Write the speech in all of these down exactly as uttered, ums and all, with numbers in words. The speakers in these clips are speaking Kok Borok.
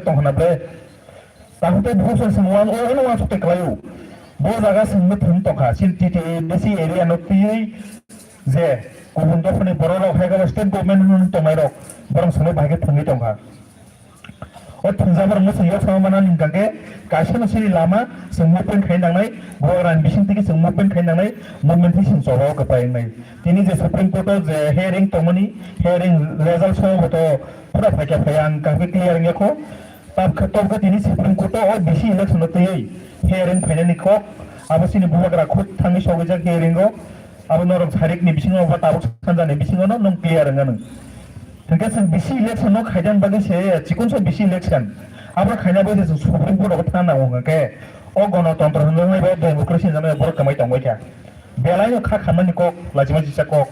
tong hwna ble. Tahuk tei bukhuk song song wan o, ono wansuk tei kwlai o. Bo jaga song no thwng tong kha, chini T T A A D C area no twiwi je kubun dophani borok rok hai khe state government no tongnai rok, borok song no bahai khe thwngwi tong kha. O thwngjak borok no chwng yok sama mana ni hwnkha khe kaisa no chini lama chwng movement khai nangnai, Bubagra ni bising twi khe chwng movement khai nangnai, movement twi chwng choba o kwplai wngnai. Tini je Supreme Court o je hearing tongmani, hearing result sobo to pura phaikha phaiya ang kaham khe clear wngya kho. Tabkhe, tobkhe tini Supreme Court o B C election no twiwi hearing phainani kok, abo chini Bubagra khud thangwi sogwijak hearing o, abo norok sarikni bisingo ba tabuk sanjani bisingo no nwng clear wngya nwng. Hwnkhe chwng B C election no khaidani bagwi se, chikonsa B C election, abo khaina bagwi se chwng Supreme Court o thangna nango hwnkhe, o gonotontro hwnjaknai ba democracy hwnjaknai borok kwmai tongbai kha. Belai no kha khamani kok, lachima jisa kok.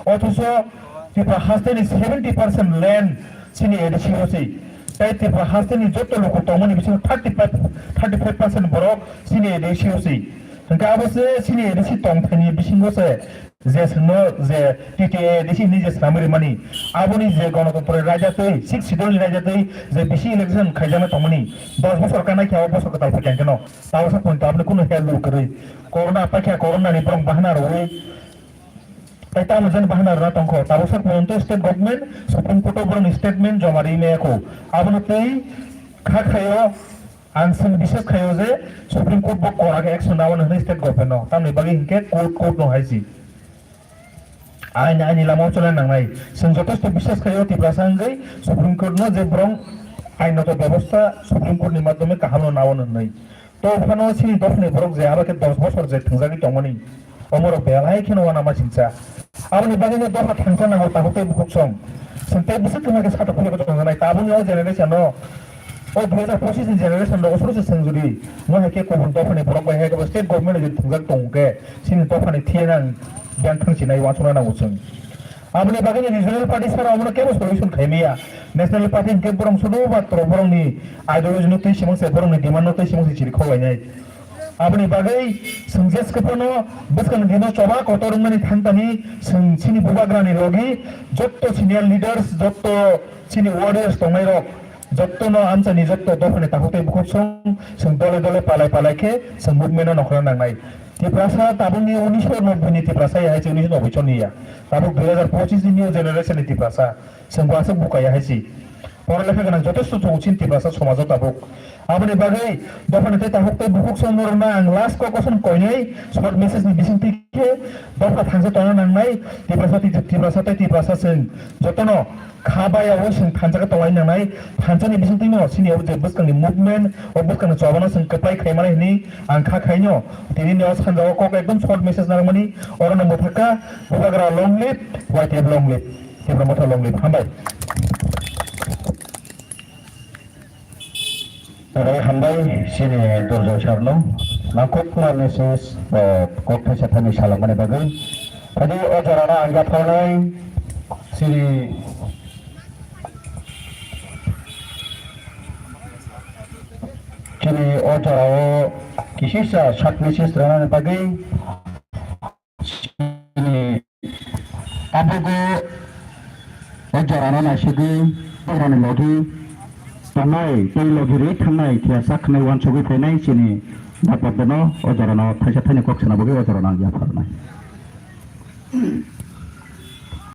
Othocho Tripura hasteni seventy percent land chini A D C o se. Tai Tripura hasteni joto luku tongmani bisingo thirty five, thirty five percent borok chini A D C o se. Hwnkhe abo se chini A D C tongthaini bisingo se je sengno je T T A A D C ni je swnamwi rimani, aboni je gonotontro ni raida twi, six schedule ni raida twi je B C election khaijakna tongmani, dos bosor kanai khe o bosor kwtal phaikha hwnkhe no. Tabuksa point to aboni kunu help luk kwrwi. Corona paikha, corona ni borok bahana rwwi. Tai tamo jani bahana rwna tongkho. Tabuksa point to state government, Supreme Court o borokni statement joma ri maya kho. Abono tei kha khaio, ang chwng biswas khaio je Supreme Court bo kora khe action nao hwnwi state government no. Tamni bagwi hinkhe court, court no hai si. Aini, aini lama o chwla nangnai. Chwng jotosto biswas khaio Tiprasa wngwi Supreme Court no je borok ainoto bebosta Supreme Court ni madhyome kaham no nao hwnwi. To phano chini dophani borok je abo khe dos bosor je thwngjagwi tongmani, omorok belai kheno uanama singcha. Aboni bagwi no dopha thangsa nango tabuk tei bukhuk song. Chwng tei bwswk kwma khe satok philwi tongjanai tabukni o generation no. O dui hajar pochis ni generation rok osoro se chwng jodi mo hai khe kubun dophani borok bai hai khe state government jodi thwngjak tong khe chini dophani thiyana ang biyang thang sinai uansukna nango chwng. Aboni bagwi ni regional party sara omono kebo solution khai maya. National party hinkhe borok sudu matro borokni ideology no twi simang se, borokni demand no twi simang se chiri khok lainai. Aboni bagwi chwng jeske phano bwskangni dino choba kotor wngmani thangtani chwng chini bubagrani logi jotto senior leaders, jotto chini warriors tongnai rok, jottono amchaini jotto dophani takhuk tei bukhuk song chwng dole dole palai palai khe chwng movement no nongkhorna nangnai. Tiprasa tabukni unisho nobboi ni Tiprasa ya hai se unisho nobboi chonni ya. Tabuk dui hajar pochis ni new generation ni Tiprasa. Chwng bo aswk bukaya hai si. Pora lekha gwnang jotosto tongo chini Tiprasa somajo tabuk. Aboni bagwi dophani tei takhuk tei bukhuk song norokno ang last kok koson koinai short message ni bisingtwi khe dopha thangsa tongna nangnai Tiprasa tei Tiprasa tei Tiprasa chwng jotono kha baya o chwng thansa khe tonglaina nangnai. Thansani bisingtwino chini o je bwskangni movement, o bwskangni chobano chwng kwplai khai mani hwnwi ang kha khaino. Tini ni o sanjao kok ekdom short message narwkmani, orono mwthakha, Bubagra long live, Y T F long live. Tipra Motha long live. Hambai. Oro hambai chini Durjoy sir no. Nangkukma message, eh, kok thaisa thani salangmani bagwi. Phadi o jorano ang yapharnai chini, chini o jorao kisisa short message rwnani bagwi. Chini tabukbo o jorano naisugwi, o jorani logi tongnai tei logi rwi thangnai, phiya sak khnai uansugwi phainai chini dapot bono o jorano thaisa thaini kok sana bagwi o jorano ang yapharnai.